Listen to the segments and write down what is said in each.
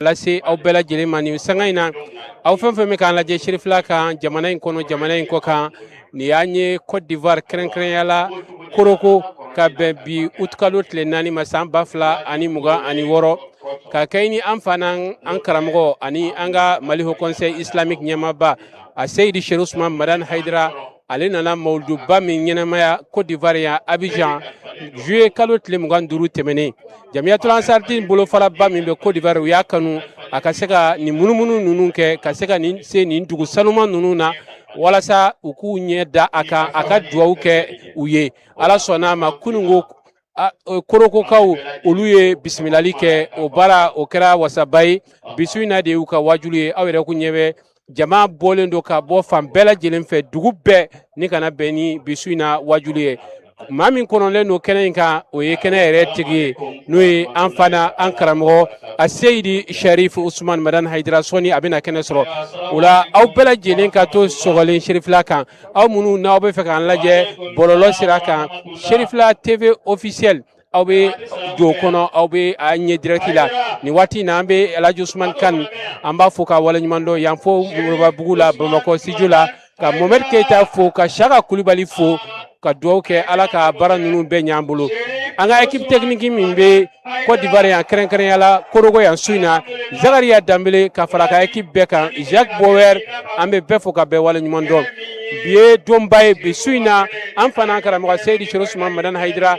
Lase aw bɛɛ lajɛlen ma nin sanga in na, aw fɛn fɛn bɛ k'an lajɛ Cherifila kan, jamana in kɔnɔ, jamana in kɔ kan. Nin y'an ye Côte d'Ivoire, kɛrɛnkɛrɛnya la Korhogo, ka bɛn bi utukalo tile 4 ma, san 2026, ka kɛ ni an fa n'an an karamɔgɔ ani an ka Mali Haut Conseil Islamique ɲɛmaaba, a Seyidi Chérif Ousmane Madani Haidara. Ale nana mawuluduba min ɲɛnamaya Côte d'Ivoire yan, Abidjan, juillet kalo tile 25 tɛmɛnen. Jamiyatul Ansardine bolofaraba min bɛ Côte d'Ivoire, u y'a kanu a ka se ka nin munumunu ninnu kɛ, ka se ka nin se nin dugu sanuman ninnu na, walasa u k'u ɲɛ da a kan, a ka duwawu kɛ u ye. Ala sɔnna a ma, kununko Korokokaw, olu ye bisimilali kɛ. O baara o kɛra wasaba ye. Bi su in na de y'u ka wajulu ye. Aw yɛrɛ kun ɲɛ bɛ jama bɔlen don ka bɔ fan bɛɛ lajɛlen fɛ, dugu bɛɛ ni kana bɛn ni bi su in na wajulu ye. Maa min kɔnɔlen don kɛnɛ in kan, o ye kɛnɛ yɛrɛ tigi ye, n'o ye an fana an karamɔgɔ a Seyidi Sharif Usman Madani Haidara. Sɔni a bɛna kɛnɛ sɔrɔ o la, aw bɛɛ lajɛlen ka to sɔgɔlen Cherifila kan. Aw minnu n'aw bɛ fɛ k'an lajɛ bɔlɔlɔ sira kan, Cherifila TV officiel, aw bɛ don kɔnɔ, aw bɛ a ɲɛ direct la nin waati in na. An bɛ Alhaji Usman Kan, an b'a fo ka waleɲuman dɔn yan fo Moribabugu la, Bamakɔ studio la, ka Mohamed Keita fo, ka Saka Kulibali fo, ka dugawu kɛ Ala ka baara ninnu bɛɛ ɲ'an bolo. An ka équipe technique min bɛ Côte d'Ivoire yan, kɛrɛnkɛrɛnya la Korhogo yan su in na, Zakaria Danbele ka fara ka équipe bɛɛ kan, Jacques Bower, an bɛ bɛɛ fo ka bɛɛ waleɲuman dɔn. Bi ye donba ye. Bi su in na, an fana karamɔgɔ Seyidi Chérif Ousmane Madani Haidara,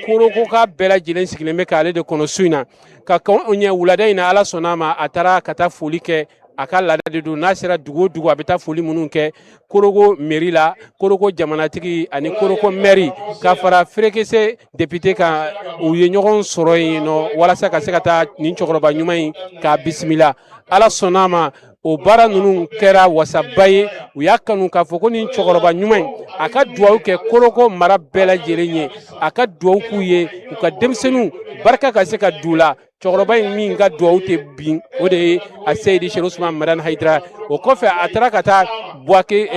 Korhogo ka bɛɛ lajɛlen sigilen bɛ k'ale de kɔnɔ su in na ka kɔn ɲɛ wulada in na. Ala sɔnna a ma, a taara ka taa foli kɛ. A ka laada de don, n'a sera dugu o dugu, a bɛ taa foli minnu kɛ Korhogo mairie la, Korhogo jamanatigi ani Korhogo maire, ka fara Férékéssé député kan. U ye ɲɔgɔn sɔrɔ yen nɔ walasa ka se ka taa nin cɛkɔrɔba ɲuman in k'a bisimila. Ala sɔnna a ma, o baara ninnu kɛra wasaba ye. U y'a kanu k'a fɔ ko nin cɛkɔrɔba ɲuman in, a ka duwawu kɛ Korhogo mara bɛɛ lajɛlen ye, a ka duwawu k'u ye, u ka denmisɛnninw barika ka se ka d'u la. Cɛkɔrɔba in min ka duwawu tɛ bin, o de ye a Seyidi Chérif Ousmane Madani Haidara. O kɔfɛ, a taara ka taa Bouaké,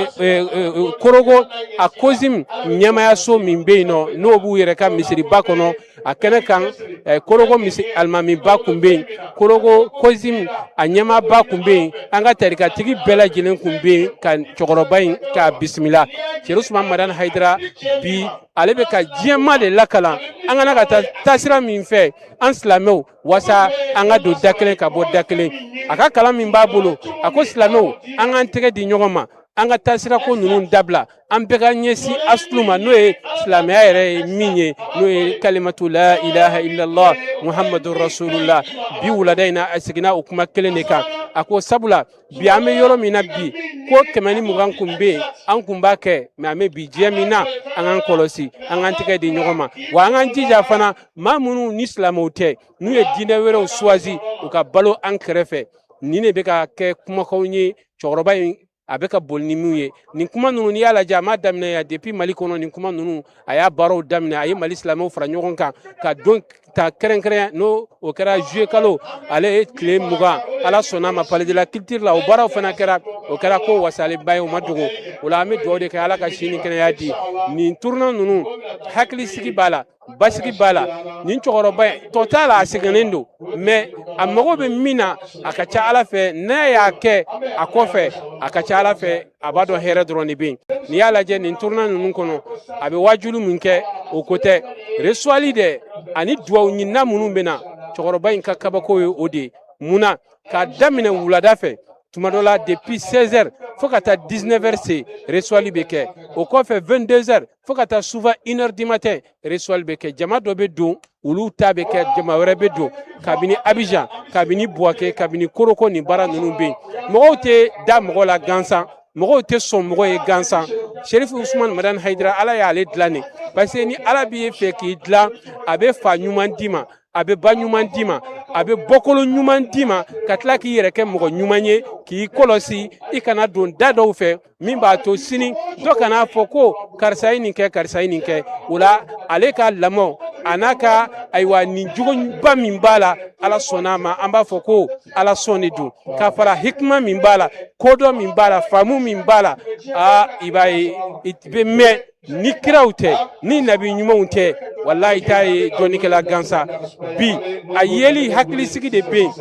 Korhogo a COSIM ɲɛmayaso min bɛ yen nɔ, n'o b'u yɛrɛ ka misiriba kɔnɔ. A kɛnɛ kan, Korhogo misi alimamiba kun bɛ yen, Korhogo COSIM a ɲɛmaaba kun bɛ yen, an ka tarikatigi bɛɛ lajɛlen kun bɛ yen ka cɛkɔrɔba in k'a bisimila. Chérif Ousmane Madani Haidara, bi ale bɛ ka diɲɛma de lakalan an kana ka taa taasira min fɛ, an silamɛw, wasa an ka don da kelen ka bɔ da kelen. A ka kalan min b'a bolo, a ko silamɛw, an k'an tɛgɛ di ɲɔgɔn ma, an ka taasirako ninnu dabila, an bɛɛ ka ɲɛsin asulu ma, n'o ye silamɛya yɛrɛ ye min ye, n'o ye kalimatu la ilaha illallah muhammadu rasulullah. Bi wulada in na, a seginna o kuma kelen de kan. A ko sabula bi an bɛ yɔrɔ min na bi, ko 120 kun bɛ yen, an kun b'a kɛ, mɛ an bɛ bi diɲɛ min na, an k'an kɔlɔsi, an k'an tɛgɛ di ɲɔgɔn ma, wa an k'an jija fana, maa minnu ni silamɛw tɛ, n'u ye diinɛ wɛrɛw suwazi, u ka balo an kɛrɛfɛ. Nin de bɛ ka kɛ kumakanw ye cɛkɔrɔba in a bɛ ka boli ni min ye. Nin kuma ninnu, n'i y'a lajɛ, a m'a daminɛ yan depuis Mali kɔnɔ. Nin kuma ninnu, a y'a baaraw daminɛ, a ye Mali silamɛw fara ɲɔgɔn kan ka don ta kɛrɛnkɛrɛnya, n'o o kɛra juillet kalo ale ye tile 20. Ala sɔnna a ma, Palais de la Culture la, o baaraw fana kɛra. O kɛra ko wasalenba ye, o ma dogo o la. An bɛ dugawu de kɛ, Ala ka si ni kɛnɛya di. Nin tournée ninnu, hakilisigi b'a la, basigi b'a la. Nin cɛkɔrɔba in, tɔ t'a la, a sɛgɛnnen don, mɛ a mago bɛ min na, a ka ca Ala fɛ, n'a y'a kɛ a kɔfɛ, a ka ca Ala fɛ, a b'a dɔn hɛrɛ dɔrɔn de bɛ yen. N'i y'a lajɛ nin tournée ninnu kɔnɔ, a bɛ wajulu min kɛ, o ko tɛ resuwali dɛ, ani duwawu ɲinina minnu bɛ na. Cɛkɔrɔba in ka kabako ye o de ye. Munna k'a daminɛ wulada fɛ, tuma dɔ la depuis 16 heures fo ka taa 19 heures se, resuwali bɛ kɛ. O kɔfɛ, 22 heures fo ka taa souvent 1 heure du matin, resuwali bɛ kɛ. Jama dɔ bɛ don, olu ta bɛ kɛ, jama wɛrɛ bɛ don kabini Abidjan, kabini Bouaké, kabini Korhogo. Nin baara ninnu bɛ yen, mɔgɔw tɛ da mɔgɔ la gansan, mɔgɔw tɛ sɔn mɔgɔ ye gansan. Chérif Ousmane Madani Haidara, Ala y'ale dilan de, parce que ni Ala b'i fɛ k'i dilan, a bɛ fa ɲuman d'i ma, a bɛ ba ɲuman d'i ma, a bɛ bɔkolo ɲuman d'i ma, ka tila k'i yɛrɛ kɛ mɔgɔ ɲuman ye, k'i kɔlɔsi i kana don da dɔw fɛ min b'a to sini dɔ kana fɔ ko karisa ye nin kɛ, karisa ye nin kɛ. O la, ale ka lamɔ A n'a ka ayiwa nin jogoba min b'a la, Ala sɔnna a ma, an b'a fɔ ko Ala sɔn de don, ka fara hikima min b'a la, kodɔn min b'a la, faamu min b'a la. Aa, i b'a ye i bɛ mɛn ni kiraw tɛ, ni nabi ɲumanw tɛ, walahi i t'a ye dɔnnikɛla gansan. Bi a yeli hakilisigi de bɛ yen,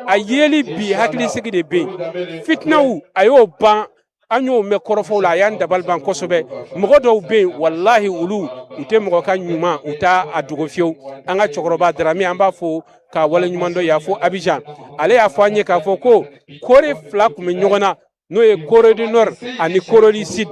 a yeli bi hakilisigi de bɛ yen. Fitinaw a y'o ban, an y'o mɛn kɔrɔfɔw la, a y'an dabali ban kosɛbɛ. Mɔgɔ dɔw bɛ yen, walahi, olu u tɛ mɔgɔ ka ɲuman, u t'a a dogo fiyewu. An ka cɛkɔrɔba Darame, an b'a fɔ k'a waleɲuman dɔn y'a fɔ Abidjan. Ale y'a fɔ an ye k'a fɔ ko Kore fila tun bɛ ɲɔgɔn na, n'o ye Corée du Nord ani Corée du Sud,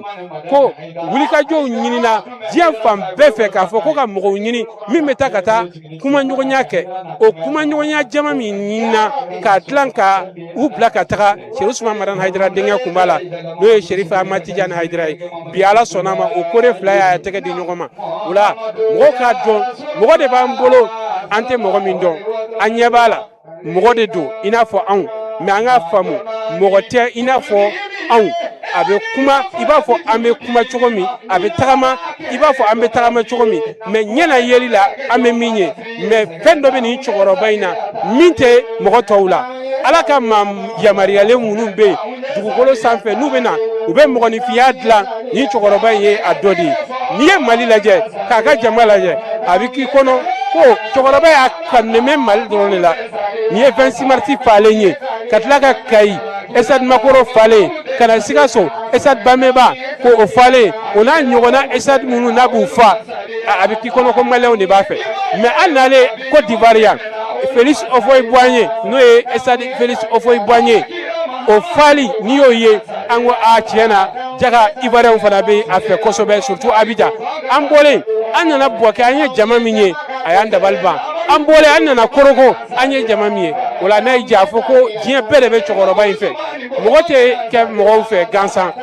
ko wulikajɔw ɲinina diɲɛ fan bɛɛ fɛ k'a fɔ ko ka mɔgɔw ɲini min bɛ taa ka taa kumaɲɔgɔnya kɛ. O kumaɲɔgɔnya jama min ɲinina k'a dilan ka u bila ka taga, Serifu Usumani Madani Hayidara denkɛ kun b'a la, n'o ye Serifu Ahmad Tijani Hayidara ye. Bi Ala sɔnna a ma, o Kore fila y'a tɛgɛ di ɲɔgɔn ma. O la mɔgɔw k'a dɔn, mɔgɔ de b'an bolo, an tɛ mɔgɔ min dɔn, an ɲɛ b'a la, mɔgɔ de don i n'a fɔ anw, mɛ an k'a faamu, mɔgɔ tɛ i n'a fɔ anw. A bɛ kuma i b'a fɔ an bɛ kuma cogo min, a bɛ tagama i b'a fɔ an bɛ tagama cogo min, mɛ ɲɛna yeli la an bɛ min ye, mɛ fɛn dɔ bɛ nin cɛkɔrɔba in na min tɛ mɔgɔ tɔw la. Ala ka maa yamaruyalen minnu bɛ yen dugukolo sanfɛ, n'u bɛ na u bɛ mɔgɔninfinya dilan, nin cɛkɔrɔba in ye a dɔ de ye. N'i ye Mali lajɛ k'a ka jama lajɛ, a bɛ k'i kɔnɔ ko cɛkɔrɔba y'a ka nɛmɛ Mali dɔrɔn de la. Nin ye 26 mars falen ye, ka tila ka Kayi stade Makoro falen, ka na Sikaso stade Bameba ko o falen, o n'a ɲɔgɔnna stade minnu n'a b'u fa, a bɛ k'i kɔnɔ ko maliyɛnw de b'a fɛ. Mɛ hali n'ale Côte d'Ivoire yan, Félix Houphouët-Boigny, n'o ye stade Félix Houphouët-Boigny, o fali n'i y'o ye, an ko a tiɲɛ na, jaga Ivoiriyɛnw fana bɛ a fɛ kosɛbɛ, surtout Abidjan. An bɔlen, an nana Bouaké, an ye jama min ye, a y'an dabali ban. An bɔlen, an nana Korhogo, an ye jama min ye. O la n'a y'i diya a fɔ ko diɲɛ bɛɛ de bɛ cɛkɔrɔba in fɛ. Mɔgɔ tɛ kɛ mɔgɔw fɛ gansan,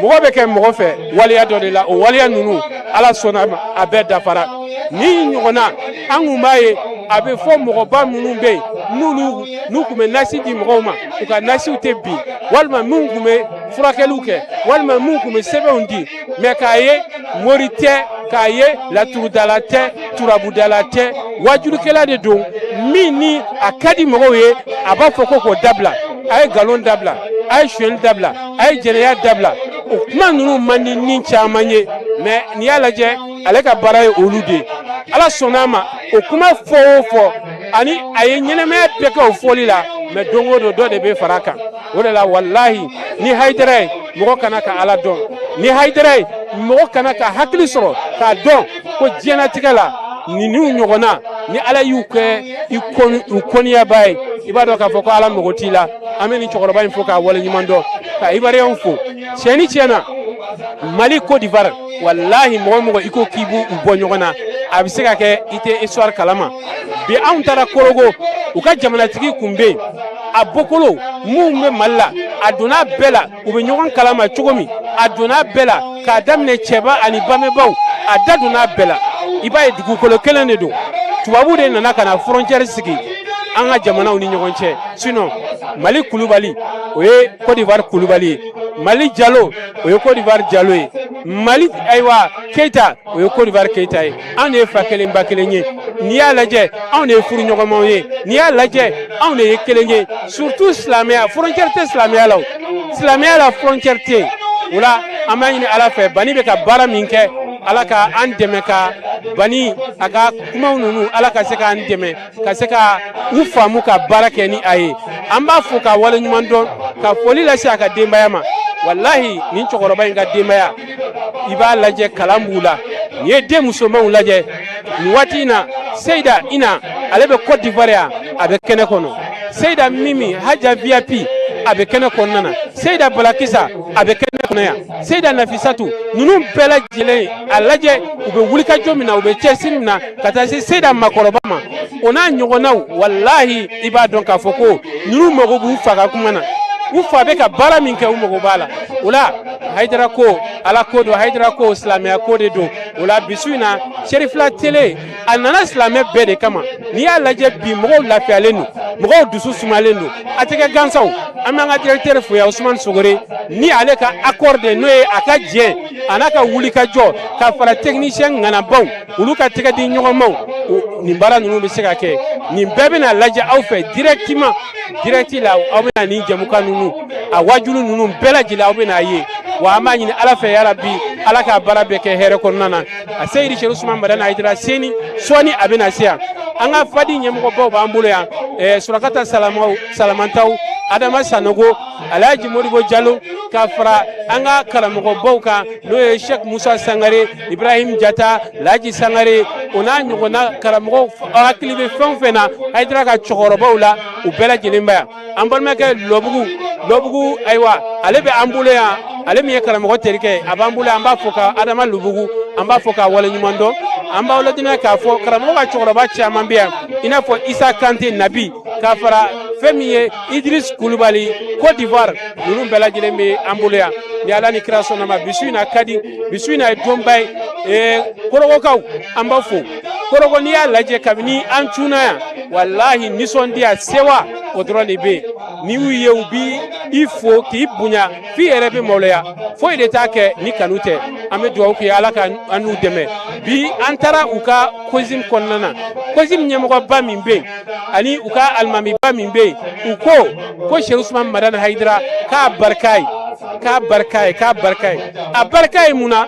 mɔgɔ bɛ kɛ mɔgɔ fɛ waleya dɔ de la. O waleya ninnu, Ala sɔnna a bɛɛ dafara. Ni ɲɔgɔnna an kun b'a ye, a bɛ fɔ mɔgɔba minnu bɛ yen, n'olu n'u tun bɛ nasi di mɔgɔw ma, u ka nasiw tɛ bin, walima minnu tun bɛ furakɛliw kɛ, walima minnu tun bɛ sɛbɛnw di. Mɛ k'a ye mori tɛ, k'a ye laturudala tɛ, turabudala tɛ, wajulukɛla de don min ni a ka di mɔgɔw ye. A b'a fɔ ko k'o dabila, a ye nkalon dabila, a ye sonyɛli dabila, a ye jɛnɛya dabila. O kuma ninnu man di ni caman ye, mɛ n'i y'a lajɛ, ale ka baara ye olu de ye. Ala sɔnna a ma, o kuma fɔ o fɔ ani a ye ɲɛnɛmaya bɛɛ kɛ o fɔli la, mɛ don o don dɔ de bɛ fara a kan. O de la, walahi, ni Hayidara ye, mɔgɔ kana ka Ala dɔn. Ni Hayidara ye, mɔgɔ kana ka hakili sɔrɔ k'a dɔn ko diɲɛlatigɛ la ninnu ɲɔgɔnna, ni Ala y'u kɛ i u kɔniyaba ye, i b'a dɔn k'a fɔ ko Ala mago t'i la. An bɛ nin cɛkɔrɔba in fo k'a waleɲuman dɔn, ka Ivoiriyɛnw fo. Tiɲɛ ni tiɲɛ na, Mali, Côte d'Ivoire, walahi, mɔgɔ mɔgɔ i ko k'i b'u bɔ ɲɔgɔn na, a bɛ se ka kɛ i tɛ histoire kalama. Bi anw taara Korhogo, u ka jamanatigi kun bɛ yen, a bɔkolo mun bɛ Mali la, a donna bɛɛ la, u bɛ ɲɔgɔn kalama cogo min, a donna bɛɛ la, k'a daminɛ cɛba ani bangebaaw, a da donna bɛɛ la. I b'a ye dugukolo kelen de don. Tubabu de nana ka na frontière sigi an ka jamanaw ni ɲɔgɔn cɛ. Sinon Mali Kulubali, o ye Côte d'Ivoire Kulubali ye, Mali Jalo, o ye Côte d'Ivoire Jalo ye, Mali ayiwa Keyita, o ye Côte d'Ivoire Keyita ye. Anw de ye fa kelen ba kelen ye. N'i y'a lajɛ, anw de ye furuɲɔgɔnmaw ye. N'i y'a lajɛ, anw de ye kelen ye. Surtout silamɛya, frontière tɛ silamɛya la. O silamɛya la, frontière tɛ yen. O la an b'a ɲini Ala fɛ, Bani bɛ ka baara min kɛ, Ala ka an dɛmɛ ka Bani a ka kumaw ninnu, Ala ka se k'an dɛmɛ ka se ka u faamu ka baara kɛ ni a ye. An b'a fo ka waleɲuman dɔn, ka foli lase a ka denbaya ma. Walahi, nin cɛkɔrɔba in ka denbaya, i b'a lajɛ, kalan b'u la. Nin ye den musomanw lajɛ nin waati in na, Seyida Ina, ale bɛ Côte d'Ivoire yan, a bɛ kɛnɛ kɔnɔ. Seyida Mimi Haja VIP, a bɛ kɛnɛ kɔnɔna na. Seyida Balakisa, a bɛ kɛnɛ kɔnɔ yan. Seyida Nafisatu, ninnu bɛɛ lajɛlen, a lajɛ u bɛ wulikajɔ min na, u bɛ cɛsiri min na, ka taa se Seyida makɔrɔba ma, o n'a ɲɔgɔnnaw. Walahi, i b'a dɔn k'a fɔ ko ninnu mago b'u fa ka kuma na, u fa bɛ ka baara min kɛ, u mago b'a la. O la Hayidara ko, Ala ko don, Hayidara ko, silamɛya ko de don. O la bisu in na, Serifila Tele, A nana silamɛ bɛɛ de kama. N'i y'a lajɛ bi, mɔgɔw lafiyalen don, mɔgɔw dusu sumalen don, a tɛ kɛ gansanw. An b'an ka directeur fo yan, Usumani Sogore, ni ale ka accord de, n'o ye a ka jɛ a n'a ka wulikajɔ ka fara technicien ŋanabaw, olu ka tɛgɛ di ɲɔgɔnmaw, nin baara ninnu bɛ se ka kɛ. Nin bɛɛ bɛna lajɛ aw fɛ directement, direct la. Aw bɛna nin jɛmukan ninnu, a wajulu ninnu bɛɛ lajɛlen, aw bɛna a ye. Wa an b'a ɲini Ala fɛ, yarabi, Ala k'a baara bɛɛ kɛ hɛrɛ kɔnɔna na. A Seyidi Sɛrifu Usumani Madani Hayidara, seni sɔɔni a bɛna se yan. An ka fadi ɲɛmɔgɔbaw b'an bolo yan, Surakata Salamaw, Salamantaw, Adama Sanogo, Alhaji Modibo Jalo, ka fara an ka karamɔgɔbaw kan, n'o ye Sheikh Musa Sangare, Ibrahim Jata, Laji Sangare, o n'a ɲɔgɔnna karamɔgɔw. Hakili bɛ fɛn o fɛn na Hayidara ka cɛkɔrɔbaw la, u bɛɛ lajɛlen bɛ yan. An balimakɛ Lɔbugu, Lɔbugu, ayiwa, ale bɛ an bolo yan, ale min ye karamɔgɔ terikɛ ye, a b'an bolo yan. An b'a fɔ ka Adama Lubugu, an b'a fɔ k'a waleɲuman dɔn. An b'aw ladɔnniya k'a fɔ karamɔgɔ ka cɛkɔrɔba caman bɛ yan, i n'a fɔ Isa Kante Nabi, k'a fara fɛn min ye Idris Kulubali, Côte d'Ivoire, ninnu bɛɛ lajɛlen bɛ an bolo yan. Ni Ala ni kira sɔnna ma, bi su in na ka di, bi su in na ye donba ye. Korogokaw, an b'aw fo. Korogo, n'i y'a lajɛ, kabini an cunna yan, walahi, nisɔndiya sewa o dɔrɔn de bɛ yen. N'i y'u ye, u b'i i fo k'i bonya f'i yɛrɛ bɛ maloya. Foyi de t'a kɛ ni kanu tɛ. An bɛ dugawu kɛ, Ala ka an n'u dɛmɛ. Bi an taara u ka COSIM kɔnɔna na, COSIM ɲɛmɔgɔba min bɛ yen ani u ka alimamiba min bɛ yen, u ko ko Sɛrifu Usumani Madani Hayidara k'a barika ye, k'a barika ye, k'a barika ye. A barika ye mun na?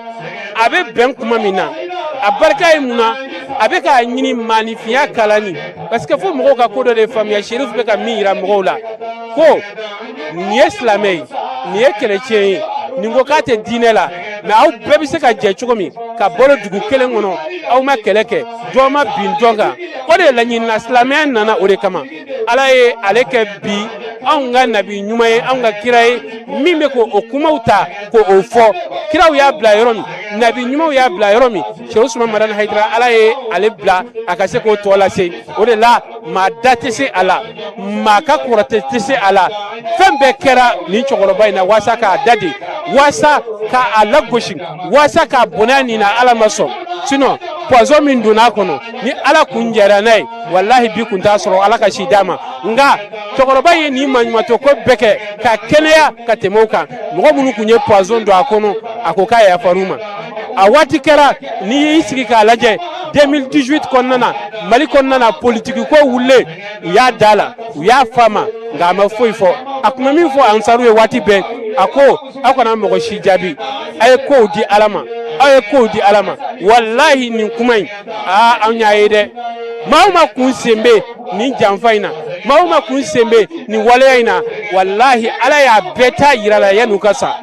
A bɛ bɛn kuma min na, a barika ye mun na? A bɛ k'a ɲini maanifinya kalanni, parce que fo mɔgɔw ka ko dɔ de faamuya. Sɛrifu bɛ ka min yira mɔgɔw la, ko nin ye silamɛ ye, nin ye kerecɛn ye, nin ko k'a tɛ diinɛ la, mais aw bɛɛ bɛ se ka jɛ cogo min ka balo dugu kelen kɔnɔ, aw ma kɛlɛ kɛ, dɔ ma bin dɔ kan. O de laɲinina, silamɛya nana o de kama. Ala ye ale kɛ bi anw ka nabi ɲuman ye, anw ka kira ye, min bɛ k'o kumaw ta k'o fɔ. Kiraw y'a bila yɔrɔ min, nabi ɲumanw y'a bila yɔrɔ min, Sɛrifu Usumani Madani Hayidara, Ala ye ale bila a ka se k'o tɔ lase. O de la maa da tɛ se a la, maa ka kɔrɔtɛ tɛ se a la. Fɛn bɛɛ kɛra nin cɛkɔrɔba in na waasa k'a da de, waasa k'a lagosi, waasa k'a bonya nin na. Ala ma sɔn, sinon poison min donna a kɔnɔ, ni Ala kun jɛra n'a ye, walahi, bi kun t'a sɔrɔ. Ala ka si d'a ma. Nka cɛkɔrɔba ye nin maɲumatɔ ko bɛɛ kɛ ka kɛnɛya ka tɛmɛ o kan. Mɔgɔ minnu kun ye poison don a kɔnɔ, a ko k'a yafar'u ma. A waati kɛra, n'i y'i sigi k'a lajɛ, 2018 kɔnɔna na, Mali kɔnɔna na, politiki ko wulilen, u y'a da la, u y'a fa ma, nka a ma foyi fɔ. A tun bɛ min fɔ ansaru ye waati bɛɛ, a ko aw kana mɔgɔ si jaabi, a ye kow di Ala ma, aw ye kow di Ala ma. Walahi, nin kuma in, aa, anw y'a ye dɛ. Maa o maa kun sen bɛ nin janfa in na, maa o maa kun sen bɛ nin waleya in na, walahi, Ala y'a bɛɛ ta yira la yan'u ka sa.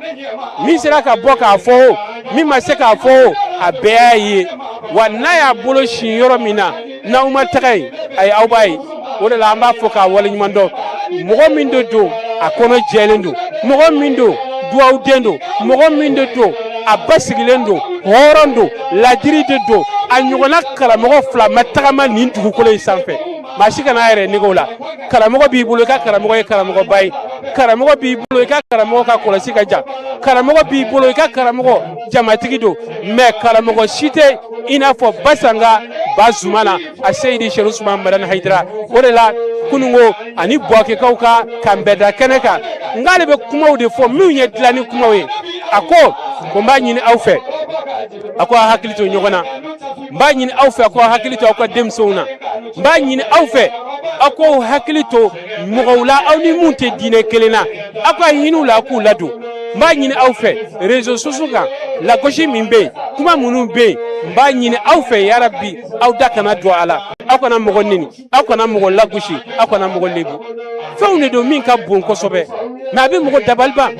Min sera ka bɔ k'a fɔ o, min ma se k'a fɔ o, a bɛɛ y'a ye. Wa n'a y'a bolo sin yɔrɔ min na, n'aw ma taga yen, ayi, aw b'a ye. O de la an b'a fɔ k'a waleɲuman dɔn. Mɔgɔ min de don, a kɔnɔ jɛlen don, mɔgɔ min don, duwawuden don, mɔgɔ min de don, a basigilen don, hɔrɔn don, ladiri de don. A ɲɔgɔnna karamɔgɔ fila ma tagama nin dugukolo in sanfɛ. Maa si kana a yɛrɛ nege o la. Karamɔgɔ b'i bolo, i ka karamɔgɔ ye karamɔgɔba ye. Karamɔgɔ b'i bolo, i ka karamɔgɔ ka kɔlɔsi ka jan. Karamɔgɔ b'i bolo, i ka karamɔgɔ jamatigi don. Mais karamɔgɔ si tɛ i n'a fɔ Basanga Bazumana, a Seyidi Sɛrifu Usumani Madani Hayidara. O de la kununko ani Buwakekaw ka kanbɛnda kɛnɛ kan, n k'ale bɛ kumaw de fɔ minnu ye dilanni kumaw ye. A ko ko n b'a ɲini aw fɛ, a ko aw hakili to ɲɔgɔn na. N b'a ɲini aw fɛ, a ko aw hakili to aw ka denmisɛnw na. N b'a ɲini aw fɛ, aw k'aw hakili to mɔgɔw la, aw ni mun tɛ diinɛ kelen na, aw ka hinɛ u la, aw k'u ladon. N b'a ɲini aw fɛ, réseaux sociaux kan, lagosi min bɛ yen, kuma minnu bɛ yen, n b'a ɲini aw fɛ, yarabi, aw da kana don a la. Aw kana mɔgɔ neni, aw kana mɔgɔ lagosi, aw kana mɔgɔ lebu. Fɛnw de don min ka bon kosɛbɛ, mais a bɛ mɔgɔ dabaliban.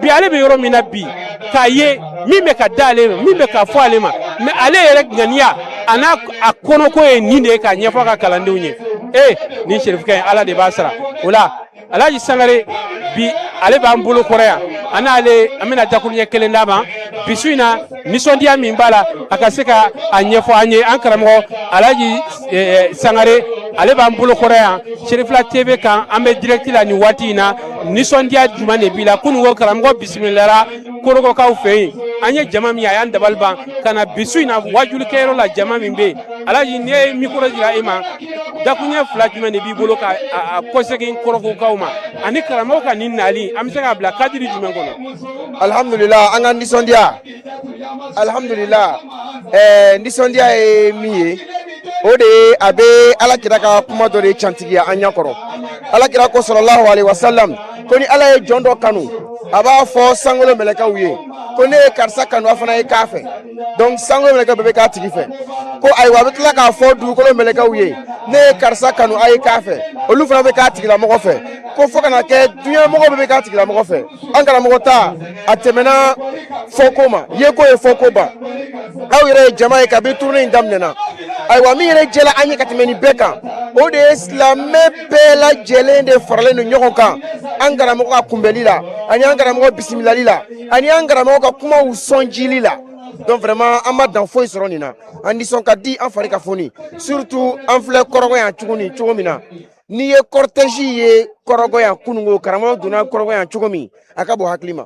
Bi ale bɛ yɔrɔ min na bi, k'a ye min bɛ ka da ale ma, min bɛ ka fɔ ale ma, mais ale yɛrɛ ŋaniya a n'a a kɔnɔko ye nin de ye k'a ɲɛfɔ a ka kalandenw ye. Ee, nin serifukɛ in, Ala de b'a sara o la. Alhaji Sangare, bi ale b'an bolo kɔrɔ yan, an n'ale, an bɛna dakuruɲɛ kelen d'a ma bi su in na. Nisɔndiya min b'a la, a ka se ka a ɲɛfɔ an ye. An karamɔgɔ Alhaji Sangare, ale b'an bolo kɔrɔ yan, Serifila TV kan, an bɛ direct la nin waati in na. Nisɔndiya jumɛn de b'i la? Kunun ko karamɔgɔ bisimilara Korokokaw fɛ yen, An ye jama min ye, a y'an dabali ban ka na bi su in na wajulikɛyɔrɔ la. Jama min bɛ yen, Alaji, n'i ye micro jira e ma, dakuɲɛ fila jumɛn de b'i bolo ka a kɔsegin Kɔrɔkokaw ma ani karamɔgɔ ka nin nali, an bɛ se k'a bila cadre jumɛn kɔnɔ? Alhamdulillah, an ka nisɔndiya, alhamdulillah, nisɔndiya ye min ye, o de ye a bɛ Ala kira ka kuma dɔ de cantigiya an ɲɛ kɔrɔ. Ala kira ko sallallahu alaihi wasallam ko ni Ala ye jɔn dɔ kanu, a b'a fɔ sankolo mɛlɛkɛw ye ko ne ye karisa kanu, a fana ye k'a fɛ. Donc sankolo mɛlɛkɛ bɛɛ bɛ k'a tigi fɛ. Ko ayiwa, a bɛ tila k'a fɔ dugukolo mɛlɛkɛw ye: ne ye karisa kanu, a ye k'a fɛ. Olu fana bɛ k'a tigilamɔgɔ fɛ. Ko fo ka na kɛ diɲɛ mɔgɔ bɛɛ bɛ k'a tigilamɔgɔ fɛ. An karamɔgɔ ta, a tɛmɛna fɔko ma, yeko ye fɔko ban. Aw yɛrɛ ye jama ye kabi tournée in daminɛna. Ayiwa, min yɛrɛ jɛla an ye ka tɛmɛ nin bɛɛ kan, o de ye silamɛ bɛɛ lajɛlen de faralen don ɲɔgɔn kan an karamɔgɔ ka kunbɛli la, ani an karamɔgɔ bisimilali la, ani an karamɔgɔ ka kumaw sɔnjili la. Donc vraiment, an ma dan foyi sɔrɔ nin na. An nisɔn ka di, an fari ka foni. Surtout an filɛ Kɔrɔgɔ yan tuguni cogo min na, n'i ye cortège ye Kɔrɔgɔ yan kununko, karamɔgɔ donna Kɔrɔgɔ yan cogo min, a ka bon hakili ma.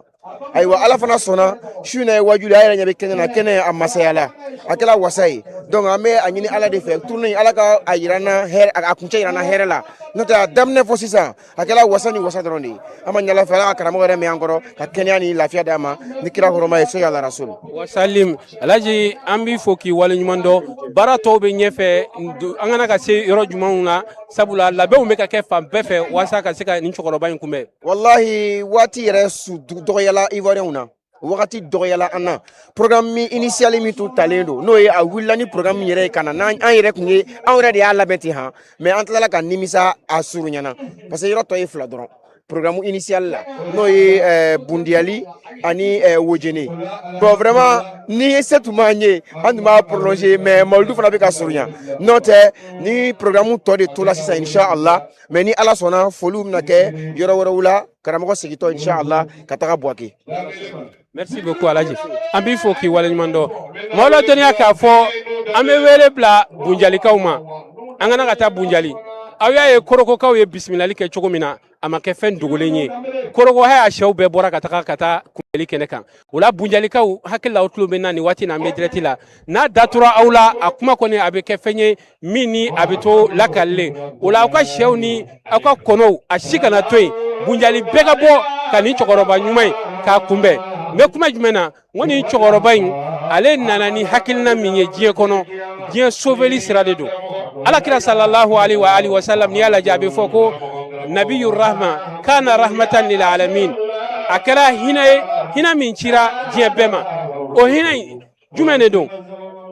Ayiwa, Ala fana sɔnna, su in na ye wajuli, a yɛrɛ ɲɛ bɛ kɛnɛ na, kɛnɛ a masayala, a kɛla wasa ye. Donc an bɛ a ɲini Ala de fɛ, tournée Ala ka a yira n na hɛrɛ, a kuncɛ yira n na hɛrɛ la. N'o tɛ, a daminɛ fɔ sisan, a kɛla wasa ni wasa dɔrɔn de ye. An ma ɲɛ fɛ, Ala ka karamɔgɔ yɛrɛ mɛn an kɔrɔ, ka kɛnɛya ni lafiya d'a ma ni kira hɔrɔma ye, se ala rasul. Wasalim. Alaji, an b'i fo k'i waleɲuman dɔn. Baara tɔw bɛ ɲɛfɛ, an kana ka se yɔrɔ jumɛnw na, sabula labɛnw bɛ ka kɛ fan bɛɛ fɛ walasa ka se ka nin cɛkɔrɔba in kunbɛn? Wallahi, waati yɛrɛ su dɔgɔyala Ivoiriyɛnw na, wagati dɔgɔyala an na. Programme min initial min tun talen don, n'o ye a wulila ni programme min yɛrɛ ye ka na, n'an an yɛrɛ tun ye, anw yɛrɛ de y'a labɛn ten han, mais an tilala ka nimisa a surunyana, parce que yɔrɔ tɔ ye fila dɔrɔn programme initial la, n'o ye Bundiyali ani Wojene. Bon, vraiment, ni se tun b'an ye, an tun b'a prolonger, mais mawuludu fana bɛ ka surunya. N'o tɛ, ni programme tɔ de tola sisan, inshallah. Mais ni Ala sɔnna, foliw bɛna kɛ yɔrɔ wɛrɛw la, karamɔgɔ segintɔ inshallah ka taga Buwake. Merci beaucoup, Alaji, an b'i fo k'i waleɲuman dɔn. Maaw la dɔnniya k'a fɔ an bɛ wele bila Bunjalikaw ma, an kana ka taa Bunjali. Aw y'a ye Korokokaw ye bisimilali kɛ cogo min na, a ma kɛ fɛn dogolen ye. Koroko haya sɛw bɛɛ bɔra ka taga ka taa kunbɛli kɛnɛ kan. O la, Bunjalikaw hakili la, aw tulo bɛ na nin waati na, an bɛ direct la. N'a datura aw la, a kuma kɔni a bɛ kɛ fɛn ye min ni a bɛ to lakalilen. O la, aw ka sɛw ni aw ka kɔnɔw, a si kana to yen. Bunjali bɛɛ ka bɔ ka nin cɛkɔrɔba ɲuman in k'a kunbɛn. N bɛ kuma jumɛn na? N ko nin cɛkɔrɔba in, ale nana ni hakilina min ye diɲɛ kɔnɔ, diɲɛ sauveli sira de don. Alakira sallallahu alaihi wa alihi wa sallam, n'i y'a lajɛ, a bɛ fɔ ko nabiyu rahma kana rahmatan lil alamin. A kɛra hinɛ ye, hinɛ min cira diɲɛ bɛɛ ma. O hinɛ in jumɛn de don?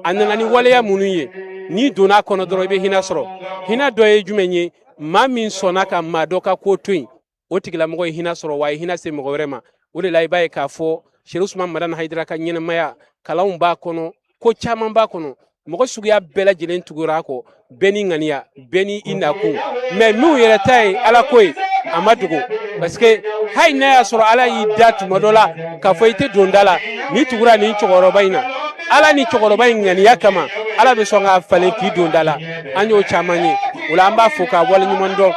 A nana ni waleya minnu ye, n'i donna a kɔnɔ dɔrɔn, i bɛ hinɛ sɔrɔ. Hinɛ dɔ ye jumɛn ye? Maa min sɔnna ka maa dɔ ka ko to yen, o tigilamɔgɔ ye hinɛ sɔrɔ, wa a ye hinɛ se mɔgɔ wɛrɛ ma. O de la, i b'a ye k'a fɔ Serifu Usman Madani Hayidara ka ɲɛnamaya, kalanw b'a kɔnɔ, ko caman b'a kɔnɔ. Mɔgɔ suguya bɛɛ lajɛlen tugura a kɔ, bɛɛ ni ŋaniya, bɛɛ ni i nakun. Mais minnu yɛrɛ ta ye Ala ko ye, a ma dogo, parce que hali n'a y'a sɔrɔ Ala y'i da tuma dɔ la k'a fɔ i tɛ don da la, n'i tugura nin cɛkɔrɔba in na, Ala ni cɛkɔrɔba in ŋaniya kama, Ala bɛ sɔn k'a falen k'i don da la. An y'o caman ye. O la, an b'a fo k'a waleɲuman dɔn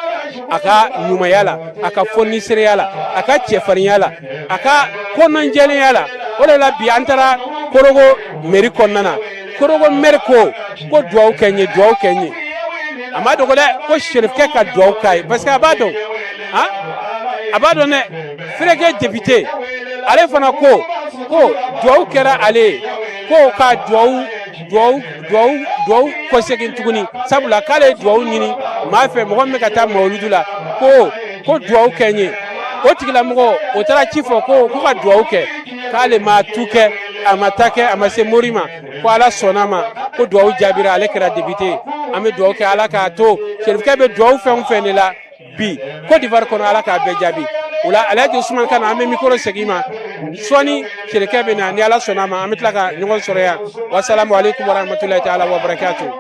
a ka ɲumanya la, a ka fɔnisereya la, a ka cɛfarinya la, a ka kɔnɔnjɛlenya la. O de la, bi an taara Korogo mairie kɔnɔna na. Korogo maire ko ko duwawu kɛ n ye, duwawu kɛ n ye. A ma dogo dɛ ko Serifukɛ ka duwawu k'a ye, parce que a b'a dɔn han, a b'a dɔn dɛ. Fereke député, ale fana ko ko duwawu kɛra ale ye, ko ka duwawu duwawu duwawu duwawu kɔsegin tuguni, sabula k'ale ye duwawu ɲini maa fɛ, mɔgɔ min bɛ ka taa mawuludu la, ko ko duwawu kɛ n ye. O tigilamɔgɔ o taara ci fɔ ko ko ka duwawu kɛ, k'ale ma tu kɛ, a ma ta kɛ, a ma se mori ma, ko Ala sɔnna ma, ko duwawu jaabira, ale kɛra député ye. An bɛ duwawu kɛ, Ala k'a to Serifukɛ bɛ duwawu fɛn o fɛn de la bi Côte d'Ivoire kɔnɔ, Ala k'a bɛɛ jaabi. O la, Alhaji Usman Kane, an bɛ micro segin ma sɔɔni. Serikɛ bɛ na, ni Ala sɔnna a ma, an bɛ tila ka ɲɔgɔn sɔrɔ yan. Wasalamu aleykum warahmatulahi taala wa barakatu.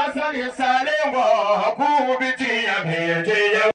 Asani salen kɔ k'u bi tiɲɛ.